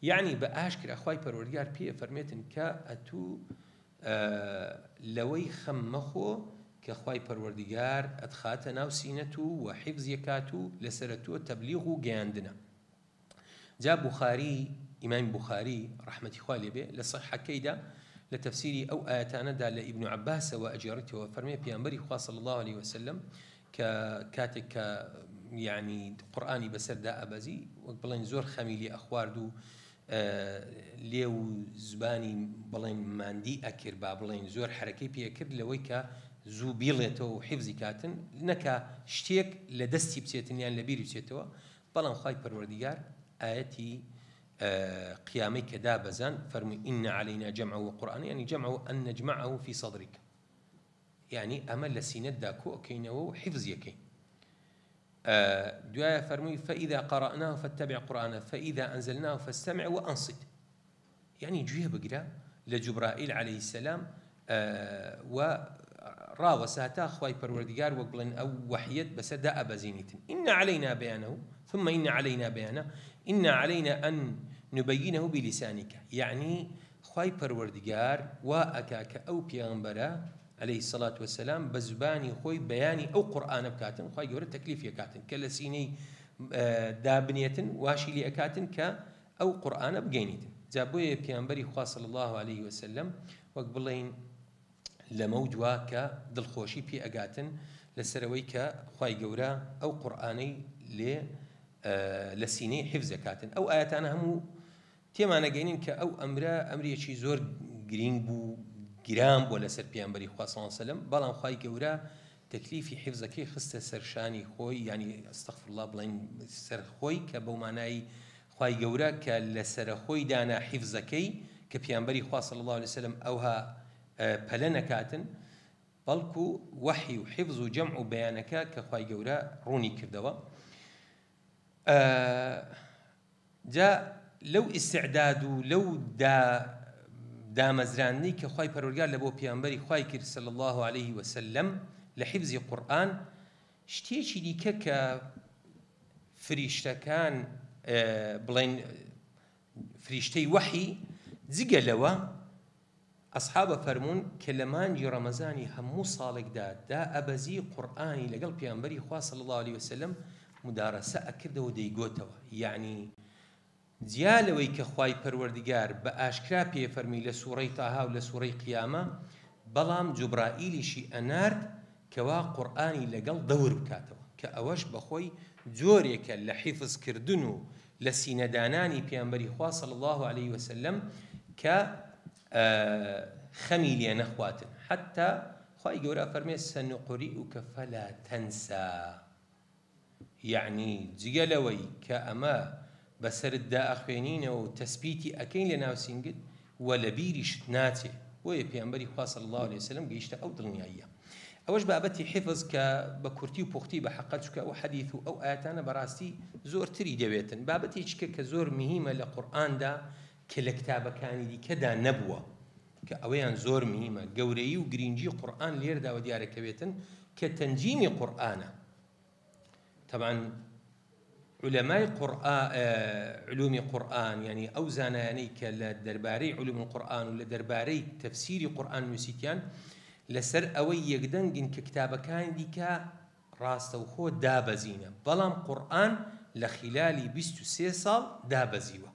یعنی بە ئاشکرا خوای پەروەردگار پێ ئەفەرمێتن کە ئەتوو لەوەی خەم مەخۆ کە خوای پەروەردگار ئەتخاتە ناو سینەت و وە حیفزی ئەکات و لەسەرە تۆ تەبلیغ و گەیاندنە جا بوخاری ئیمامی بوخاری ڕەحمەتی خوای لێ بێ لە سەحیحەکەیدا لە تەفسیری ئەو ئایەتانەدا لە ئیبن عەباسەوە ئەگێڕیتەوە فەرمێ پێغەمبەری خوا صلی اللە علیه وسلم کە کاتێک کە یعنی قورئانی بەسەردا ئەبەزی وەک بڵێن زۆر خەمی لێ ئەخوارد و لێو و زبانی بڵێن ماندی ئەکرد، با بڵێین زۆر حەرەکەی پێ ئەکرد لەوەی کە زوو بیڵێتەوە و حیفزی کاتن، نەکا شتێک لە دەستی بچێتن یان لە بیری بچێتەوە، بەڵام خوای پەروەردگار ئایەتی قیامەی کە دابەزاند فەرمووی ان علینا جمعه وقرآنه یعنی جمعه ان نجمعه فی صدرک یعنی ئەمە لە سینەتدا کۆ ئەکەینەوە و حیفزی ئەکەین. دوایە فەرمووی فإذا قرأناه فاتبع قرآنه فإذا أنزلناه فاستمع وأنصت یعنی گوێ بگرە لە جوبرائیل علیه السلام و ڕاوەسە هەتا خوای پەروەردگار وەک بڵێن ئەو وەحیەت بەسەردا ئەبەزینیتن إن علينا بيانه ثم إن علينا بيانه إن علينا أن نبينه بلسانك یعنی خوای پەروەردگار وا ئەکا کە ئەو پێغەمبەرە علیە الصلوە والسلام بە زبانی خۆی بەیانی ئەو قورئانە بکاتن خوای گەورە تەکلیفی ئەکاتن کە لە سینەی دابنێتن واشی لێ ئەکاتن کە ئەو قورئانە بگەینیتن جا بۆیە پێغەمبەری خوا صلی اللە علیه وسلم وەک بڵێین لەمەو دوا کە دڵخۆشی پێ ئەگاتن لەسەرەوەی کە خوای گەورە ئەو قورئانەی لێ لە سینەی حفز ئەکاتن ئەو ئایەتانە هەموو تێمانەگەینین کە ئەو ئەمرە ئەمرێکی زۆر گرینگ بوو گران بووە لەسەر پێغەمبەری خوا صلی اللە علیە وسلم بەڵام خوای گەورە تەکلیفی حفزەکەی خستە سەر شانی خۆی یعنی استغفر اللە بڵێن سەر خۆی کە بەو مانای خوای گەورە کە لەسەرە خۆی دانا حفزەکەی کە پێغەمبەری خوا صلی اللە علیه وسلم ئەوها پەلە نەکاتن بەڵکو وەحی و حفز و جەمع و بەیانەکە کە خوای گەورە ڕوونی کردەوە. جا لەو ئیستعداد و لەو دا دامەزراندنەی کە خوای پەروەردگار لە بۆ پێغەمبەری خوای کرد صلی اللە علیه وسلم لە حفزی قورئان شتێکی دیکە کە فریشتەکان بڵێن فریشتەی وەحی جگە لەوە ئەسحاب ئەفەرموون کە لە مانگی ڕەمەزانی هەموو ساڵێکدا دائەبەزی قورئانی لەگەڵ پێغەمبەری خوا صلی اللە علیە وسلم مدارەسە ئەکردەوە دەیگۆتەوە یەعنی جیا لەوەی کە خوای پەروەردگار بە ئاشکرا پێ فەرمی لە سوڕەی تاها و لە سوڕەی قیامە بەڵام جوبرائیلیشی ئەنارد کەوا قورئانی لەگەڵ دەور بکاتەوە کە ئەوەش بەخۆی جۆرێکە لە حیفز کردن و لە سینەدانانی پێغەمبەری خوا صلی اللە علیە وسلم کە خەمی لێ نەخواتن حتی خوای گەورە ئەفەرمێ سنقریئک فلا تنسی یەعنی جگە لەوەی کە ئەمە بەسەرتدا ئەخوێنینەوە و تەسبیتی ئەکەین لە ناو سینگت و لە بیریشت ناچێ بۆیە پێغەمبەری خوا صلی اللە علیە وسلم گەیشتە ئەو دڵنیاییە ئەوەش بابەتی حفظ کە بە کورتی و پوختی بە حەقە چونکە ئەو حەدیث و ئەو ئایەتانە بەڕاستی زۆرتری دەوێتن بابەتێکی کە کە زۆر مهیمە لە قورئاندا کە لە کتابەکانی دیکەدا نەبووە کە ئەوەیان زۆر مهیمە گەورەیی و گرینگی قورئان لێرەداوە دیارە کەوێتن کە تەنجیمی قورئانە تەبعەن عولەمای قورئا علومی قورئان یعنی ئەو زانایانەی کە لە دەربارەی علوم القورئان و لە دەربارەی تەفسیری قورئان نووسیتیان لەسەر ئەوەی یەکدەنگن کە کتابەکانی دیکە ڕاستەوخۆ دابەزینە بەڵام قورئان لە خیلالی 23 ساڵ دابەزیوە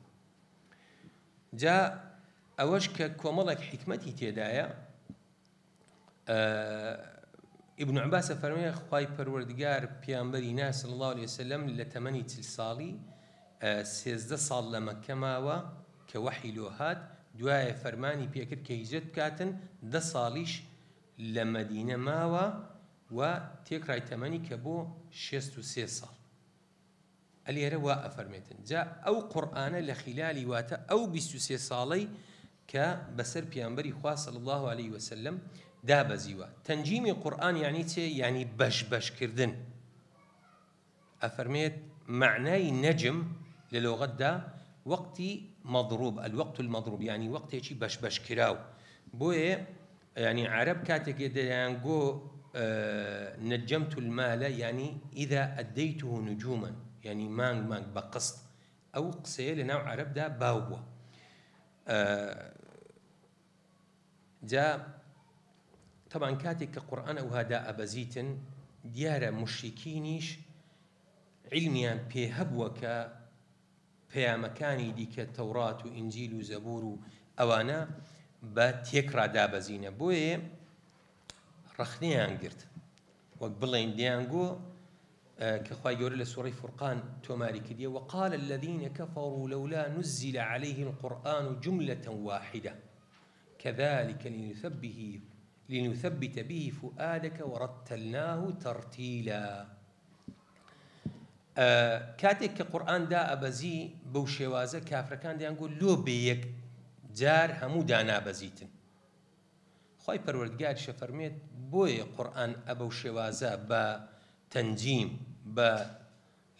جا ئەوەش کە کۆمەڵێک حیکمەتی تێدایە ابن عباس ئەفەرموێ خوای پەروەردگار پێغەمبەری نا صلی اللە علیە وسلم لە تەمەنی 40 ساڵی 13 ساڵ لە مەککە ماوە کە وەحی لۆ هات دوایە فەرمانی پێکرد کە هیجرەت بکاتن دە ساڵیش لە مەدینە ماوە و تێکڕای تەمەنی کە بۆ 63 ساڵ ئەلێرە وا ئەفەرمێتن، جا ئەو قورئانە لە خیلالی واتە ئەو 23 ساڵەی کە بەسەر پێغەمبەری خوا صلی اللە علیه وسلم دابەزیوە. تەنجیمی قورئان یانی چێ؟ یانی بەش بەش کردن. ئەفەرمێت مەعنای نەجم لە لۆغەتدا وەقتی مضروب الوقت المضروب یانی وەقتێکی بەش بەش کراو. بۆیە یانی عەرەب کاتێک دەیانگۆ نجمت المال یانی اذا ادیته نجوما یانی مانگ مانگ بە قسط ئەو قسەیە لە ناو عەرەبدا باو بووە جا طبعا کاتێک کە قورئان ئەوها دائەبەزیتن دیارە مشریکینیش عیلمیان پێ هەبووە کە پەیامەکانی دیکە تەورات و ئینجیل و زەبور و ئەوانە بە تێکڕا دابەزینە بۆیە ڕەخنەیان گرت وەک بڵێین دەیانگۆ کە خوای گەورە لە سوڕەی فورقان تۆماری کردیە، وقال الذین کفروا لولا نزل علیه القرآن جملە واحدە کذلک لنثبت به فؤادک ورتلناه ترتیلا. کاتێک کە قورئان دائەبەزی بەو شێوازە کافرەکان دەیانگوت لۆ بێ یەک جار هەموو دانابەزیتن؟ خوای پەروەردگاریش ئەفەرموێت بۆیە قورئان ئەبەو شێوازە بە تەنجیم بە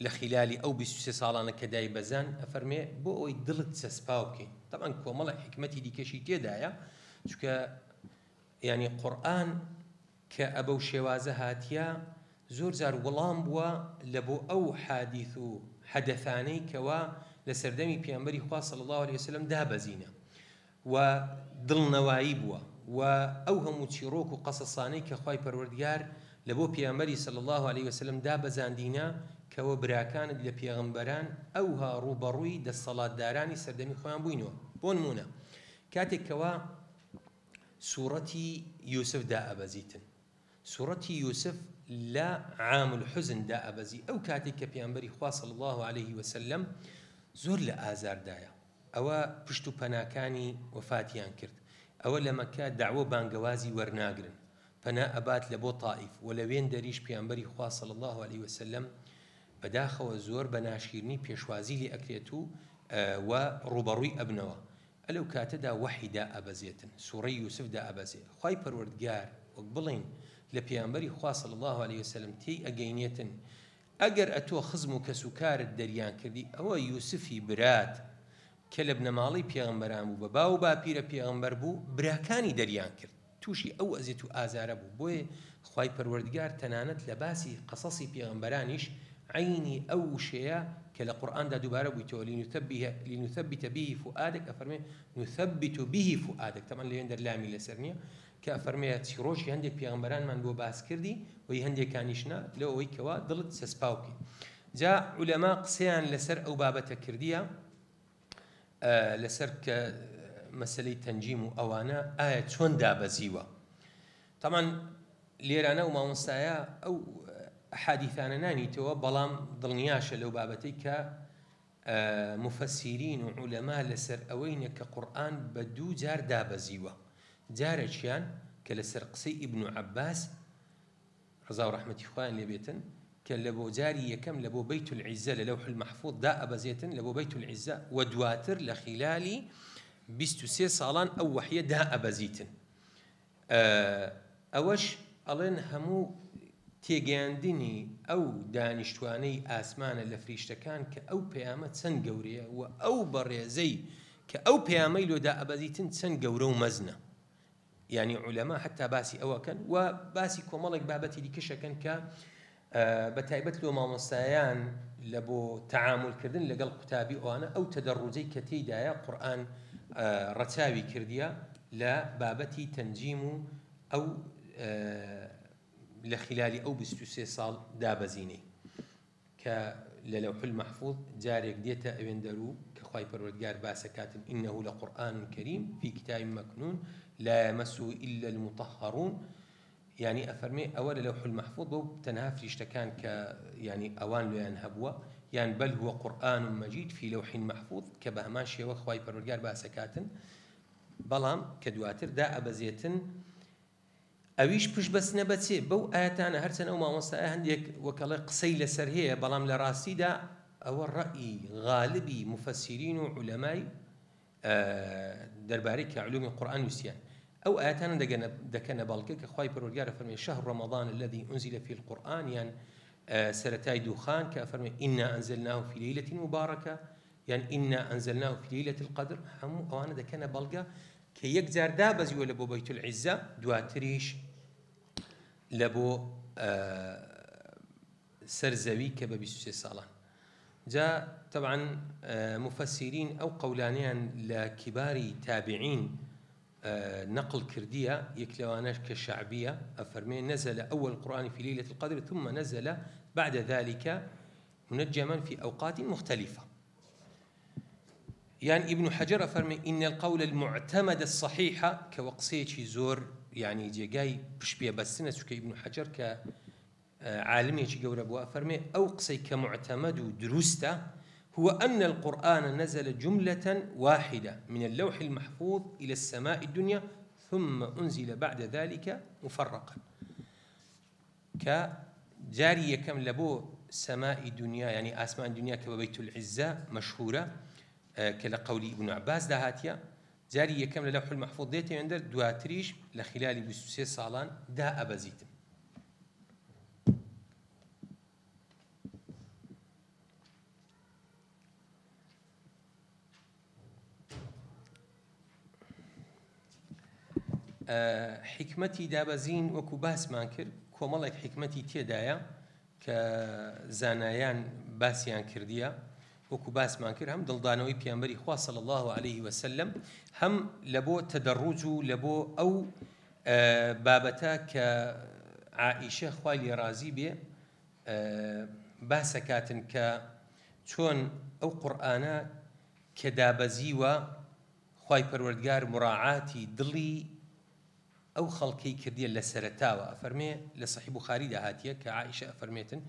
لە خیلالی ئەو 23 ساڵانە کە دایبەزان ئەفەرمێ بۆ ئەوەی دڵت چەسپاو بکەین. تەبعەن کۆمەڵە حیکمەتی دیکەشی تێدایە، چونکە یانی قورئان کە ئەبەو شێوازە هاتیە زۆر جار وڵام بووە لە بۆ ئەو حادیث و حەدەثانەی کەوا لە سەردەمی پێغەمبەری خوا صلی اللە علیە وسلم دابەزینە و دڵنەوایی بووە و ئەو هەموو چیڕۆک و قەسەسانەی کە خوای پەروەردگار لە بۆ پێغەمبەری صلی اللە علیە وسلم دابەزاندینە کەوە براکانت لە پێغەمبەران ئەوها ڕووبەڕووی دەستەڵاتدارانی سەردەمی خۆیان بووینەوە. بۆ نموونە کاتێک کەوا سوڕەتی یوسف دائەبەزیتن سوڕەتی یوسف لە عام الحزن دائەبەزی ئەو کاتێک کە پێغەمبەری خوا صلی اللە علیه وسلم زۆر لە ئازاردایە ئەوە پشت و پەناکانی وەفاتیان کرد ئەوە لە مەککە دەعوە بانگەوازی وەرناگرن پەنا ئەبات لە بۆ تائیف وە لە وێندەریش پێغەمبەری خوا صلی اللە علیه وسلم بەداخەوە زۆر بە ناشیرنی پێشوازی لێ ئەکرێت و و ڕووبەڕووی ئەبنەوە ئەلەو کاتەدا وەحی دائەبەزێتن سوڕەی یوسف دائەبەزێ خوای پەروەردگار وەک بڵێین لە پێغەمبەری خوا صلی اللە علیە وسلم تێی ئەگەینێتن ئەگەر ئەتۆ خزم و کەس و کارت دەریان کردی ئەوە یوسفی برات کە لە بنەماڵەی پێغەمبەران بوو بە باو و باپیرە پێغەمبەر بوو براکانی دەریان کرد تووشی ئەو ئەزێت و ئازارە بوو بۆیە خوای پەروەردگار تەنانەت لە باسی قەسەسی پێغەمبەرانیش عەینی ئەو وشەیە کە لە قورئاندا دووبارە بوویتەوە لنثبت به فؤادک ئەفەرمێ نثبت به فؤادک تەبعەن لەوێندەر لامی لەسەر نییە کە ئەفەرمێ چیڕۆکی هەندێک پێغەمبەرانمان بۆ باس کردی و ی هەندێکانیش نا لۆ ئەوەی کەوا دڵت چەسپاو بکەی جا عولەما قسەیان لەسەر ئەو بابەتە کردیە لەسەر کە مەسەلەی تەنجیم و ئەوانە ئایا چۆن دابەزیوە تەمان لێرانە و مامۆستایە ئەو حادیثانە نانیتەوە بەڵام دڵنیاشە لەو بابەتەی کە مفەسیرین و عولەما لەسەر ئەوەینە کە قورئان بە دوو جار دابەزیوە جارێکیان کە لەسەر قسەی ئیبن عەباس ڕەزا و ڕەحمەتی خوایان لێ بێتن کە لە بۆ جاری یەکەم لە بۆ بەیت العزە لە لەوح المحفوظ دائەبەزێتن لە بۆ بەیت العزە و دواتر لە خیلالی 23 ساڵان ئەو وەحیە دائەبەزیتن ئەوەش ئەڵێن هەموو تێگەیاندنی ئەو دانیشتوانەی ئاسمانە لە فریشتەکان کە ئەو پەیامە چەند گەورەیە و ئەو بەڕێزەی کە ئەو پەیامەی لۆ دائەبەزیتن چەند گەورە و مەزنە یانی عولەما حەتا باسی ئەوە کەن و باسی کۆمەڵێک بابەتی دیکەش ئەکەن کە بە تایبەت لۆ مامۆستایان لە بۆ تەعامول کردن لەگەڵ قوتابی ئەوانە ئەو تەدەڕوجەی کە تێیدایە قورئان ڕەچاوی کردیە لە بابەتی تەنجیم و ئەو لە خلالی ئەو 23 ساڵ دابەزینەی کە لە لوح المحفوظ جارێک دێتە ئەوێندەر و کە خوای پەروەردگار باسەکاتن انه لقرآن کریم فی کتاب مکنون لا یمسه الا المطهرون یانی ئەفەرمێ ئەوە لە لوح المحفوظ بەو تەنها فریشتەکان کە یانی ئەوان لۆیان هەبووە یان بل هو قرآن مجید فی لوح محفوظ کە بە هەمان شێوە خوای پەروەردگار باسەکاتن بەڵام کە دواتر دائەبەزێتن ئەویش پشت بەستنە بە چ؟ بەو ئایەتانە، هەرچەند ئەو مامۆستایە هەندێک وەک ئەڵێ قسەی لەسەر هەیە، بەڵام لە ڕاستیدا ئەوە ڕەئی غالبی موفەسیرین و عولەمای دەربارەی کە علومی قورئان نووسیان ئەو ئایەتانە دەگەنە دەکەنە بەڵگە کە خوای پەروەردگار ئەفەرمێ شهر رمضان الذي أنزل فيه القرآن یان سەرەتای دوخان کە ئەفەرمێ إنا أنزلناه في ليلة مباركة یان إنا أنزلناه في ليلة القدر هەموو ئەوانە دەکەنە بەڵگە کە یەک جار دابەزیوە لە بۆ بەیت العزە دواتریش لە بۆ سەر زەوی کە بە 23 ساڵان جا طبعا مفسرین ئەو قەولانیان لە کیباری تابعین نقل کردیە یەک لەوانەش کە شعبیە ئەفەرمێ نزل أول القرآن في ليلة القدر ثم نزل بعد ذلك منجما في أوقات مختلفة یان ئیبن حەجەر ئەفەرمێ ان القول المعتمد الصحیح کە وە قسەیەکی زۆر یانی جێگای پشت پێ بەستنە چونکە ئیبن حەجەر کە عالمێکی گەورە بووە، ئەفەرمێ ئەو قسەی کە موعتەمەد و دروستە، هو أن القرآن نزل جملة واحدة من اللوح المحفوظ إلى السماء الدنيا ثم أنزل بعد ذلك مفرقا. کە جاری یەکەم لە بۆ سەمائی دونیا یانی ئاسمان دونیا کە بە بەیت العزە مەشهورە کە لە قەولی ئیبن عەباسدا هاتیە جاری یەکەم لە لەوح المحفوظ دێتە وێندەر دواتریش لە خلالی 23 ساڵان دا ئەبەزیتن. حیکمەتی دابەزین وەکو باسمان کرد کۆمەڵێک حیکمەتی تێدایە کە زانایان باسیان کردیە وەکو باسمان کرد هەم دڵدانەوەی پیامبەری خوا صلی الله علیه وسلم هەم لە بۆ تەدەڕوج و لە بۆ ئەو بابەتە کە عائیشە خوای لێ ڕازی بێ باسەکاتن کە چۆن ئەو قورئانە کە دابەزیوە خوای پەروەردگار موراعاتی دڵی ئەو خەڵکەی کردیە لە سەرەتاوە ئەفەرمێ لە صحیح بوخاریدا هاتیە کە عائشە ئەفەرمێتن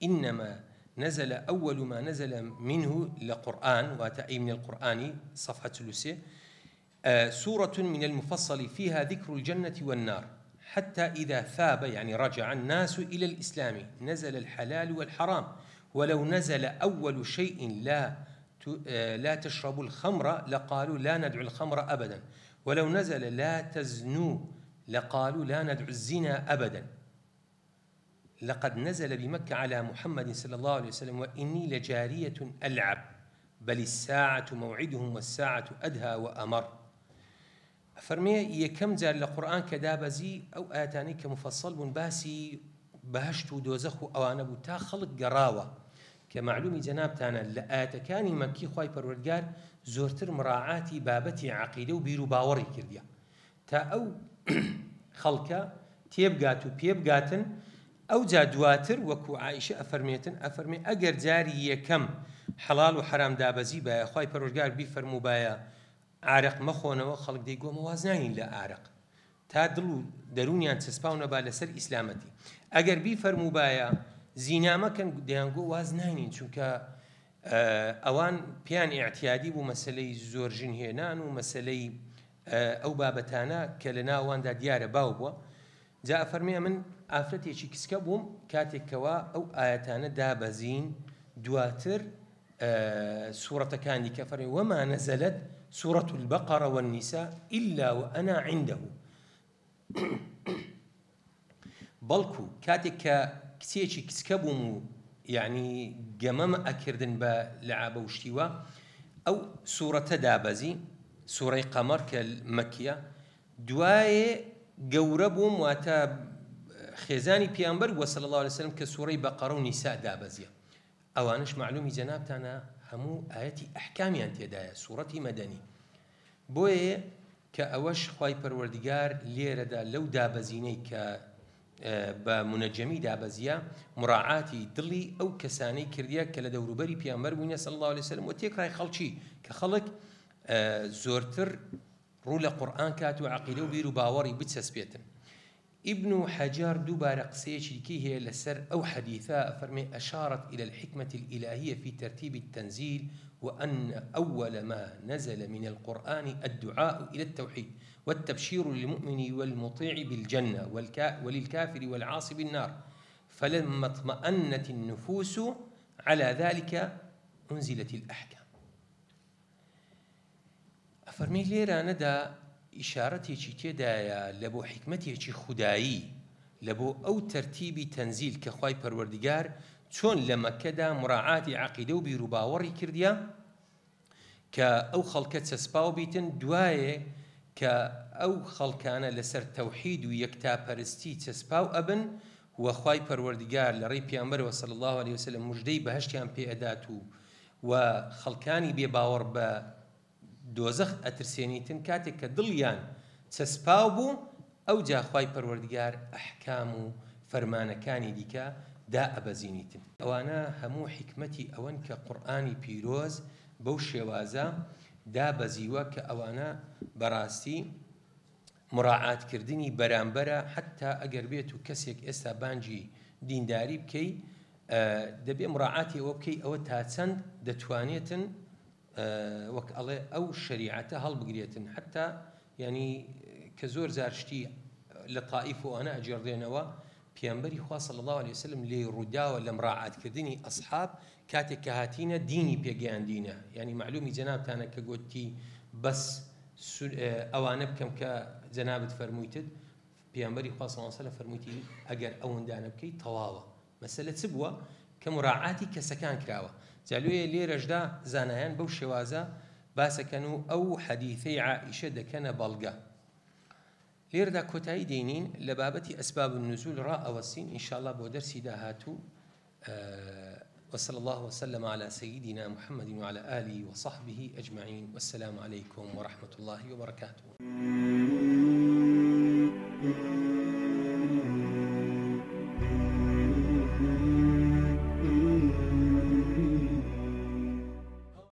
انما نزل اول ما نزل منه لە قورئان واتە ای من القرآن صفحە 43 سورة من المفصل فيها ذكر الجنة والنار حتى إذا ثاب يعني رجع الناس إلى الإسلام نزل الحلال والحرام ولو نزل أول شيء لا لا تشربوا الخمر لقالوا لا ندعو الخمر أبدا ولو نزل لا تزنوا لقالوا لا ندعو الزنا أبدا لقد نزل بمكة على محمد صلى الله عليه وسلم وإني لجارية ألعب بل الساعة موعدهم والساعة أدهى وأمر. ئەفەرمێ یەکەم جار لە قورئان کە دابەزی ئەو ئایەتانەی کە مفصل بوون باسی بەهەشت و دۆزەخ و ئەوانە بوو تا خەڵک گەڕاوە کە مەعلومی جەنابتانە لە ئایەتەکانی مەکی خوای پەروەردگار زۆرتر مراعاتی بابەتی عەقیدە و بیروباوەڕی کردیە تا ئەو خەڵکە تێبگات و پێبگاتن ئەوجا دواتر وەکو عائیشە ئەفەرمێتن ئەفەرمێ ئەگەر جاری یەکەم حەڵاڵ و حەرام دابەزیبایە خوای پەروەردگار بیفەرمووبایە ئارەق مەخۆنەوە خەڵک دەیگۆ ئەمە واز ناینین لە ئارەق تا دڵ و دەروونیان چەسپاو نەبا لەسەر ئیسلامەتی ئەگەر بیفەرمووبایە زینا مەکەن دەیانگۆ واز ناینین چونکە ئەوان پێیان ئیعتیادی بوو مەسەلەی زۆر ژن هێنان و مەسەلەی ئەو بابەتانە کە لە ناواندا دیارە باو بووە جا ئەفەرمێ ئەمن ئافرەتێکی کچکە بووم کاتێک کەوا ئەو ئایەتانە دابەزین دواتر سورەتەکانی کە فەرمی وما نزلت سورة البقرة والنساء إلا وأنا عنده بەڵکو کاتێک کە کچێکی کچکە بووم و یعنی گەمەم ئەکردن بە لەعابە و شتیوە ئەو سورەتە دابەزی سورەی قەمەر کە مەکیە دوایێ گەورە بووم واتە خێزانی پیامبەر بووە صلی اللە علیە وسلم کە سورەی بەقەرە و نیسا دابەزیە ئەوانەش مەعلومی جەنابتانە هەموو ئایەتی ئەحکامیان تێدایە سورەتی مەدەنی بۆیە کە ئەوەش خوای پەروەردگار لێرەدا لەو دابەزینەی کە بە مونەجەمی دابەزیە مراعاتی دڵی ئەو کەسانەی کردیە کە لە دەوروبەری پیامبەر بووینە صلی اللە علیه وسلم و تێکڕای خەڵکی کە خەڵک زۆرتر ڕوو لە قورئان کات و عەقیدە و بیر و باوەڕی بچەسپێتن. ئیبن حەجەر دووبارە قسەیەکی دیکەی هەیە لەسەر ئەو حەدیثە ئەفەرمێ اشارت الی الحکمە الالهیە فی ترتیب التنزیل وان اول ما نزل من القرآن الدعاء الی التوحید والتبشیر للمؤمن والمطیع بالجنە وللکافر والعاصی بالنار فلما اطمأنت النفوس علی ذلک انزلت الاحکام. ئەفەرمێ لێرانەدا ئیشارەتێکی تێدایە لەبۆ حیکمەتێکی خودایی لەبۆ ئەو تەرتیبی تەنزیل کە خوای پەروەردگار چۆن لە مەککەدا مراعاتی عەقیدە و بیروباوەڕی کردیە کە ئەو خەڵکە چەسپاو بیتن دوایێ کە ئەو خەڵکانە لەسەر تەوحید و یەکتاپەرستی چەسپاو ئەبن و خوای پەروەردگار لەڕێی پێغەمبەرەوە صلی اللە علیە وسلم مژدەی بەهەشتیان پێ ئەدات و و خەڵکانی بێ باوەڕ بە دۆزەخ ئەترسێنیتن کاتێک کە دڵیان چەسپاو بوو ئەوجا خوای پەروەردگار ئەحکام و فەرمانەکانی دیکە دائەبەزینیتن. ئەوانە هەموو حیکمەتی ئەوەن کە قورئانی پیرۆز بەو شێوازە دابەزیوە کە ئەوانە بەڕاستی. مراعات کردنی بەرامبەرە حەتا ئەگەر بێت و کەسێک ئێستا بانگی دینداری بکەی دەبێ مراعاتی ئەوە بکەی ئەوە تا چەند دەتوانێتن وەک ئەڵێ ئەو شەریعەتە هەڵبگرێتن حەتا یانی کە زۆر جار شتی لە تائیف و ئەوانە ئەگێڕدرێنەوە پێغەمبەری خوا صلی اللە علیە وسلم لێی ڕووداوە لە مراعات کردنی ئەصحاب کاتێک کە هاتینە دینی پێگەیاندینە یانی مەعلومی جەنابتانە کە گۆتی بەس ئەوانە بکەم کە جەنابت فەرموویتت پێغەمبەری خوا صلی اللە علیە وسلم فەرموویتی ئەگەر ئەوەندانە بکەی تەواوە مەسەلە چ بووە کە مراعاتی کەسەکان کراوە جا لۆیە لێرەشدا زانایان بەو شێوازە باسەکەن و ئەو حەدیثەی عائیشە دەکەنە بەڵگە. لێرەدا کۆتایی دێنین لە بابەتی اسباب النزول ڕائەوەستین ان شاء اللە بۆ دەرسی داهاتوو وصلى الله وسلم على سيدنا محمد وعلى آله وصحبه أجمعين والسلام عليكم ورحمة الله وبركاته.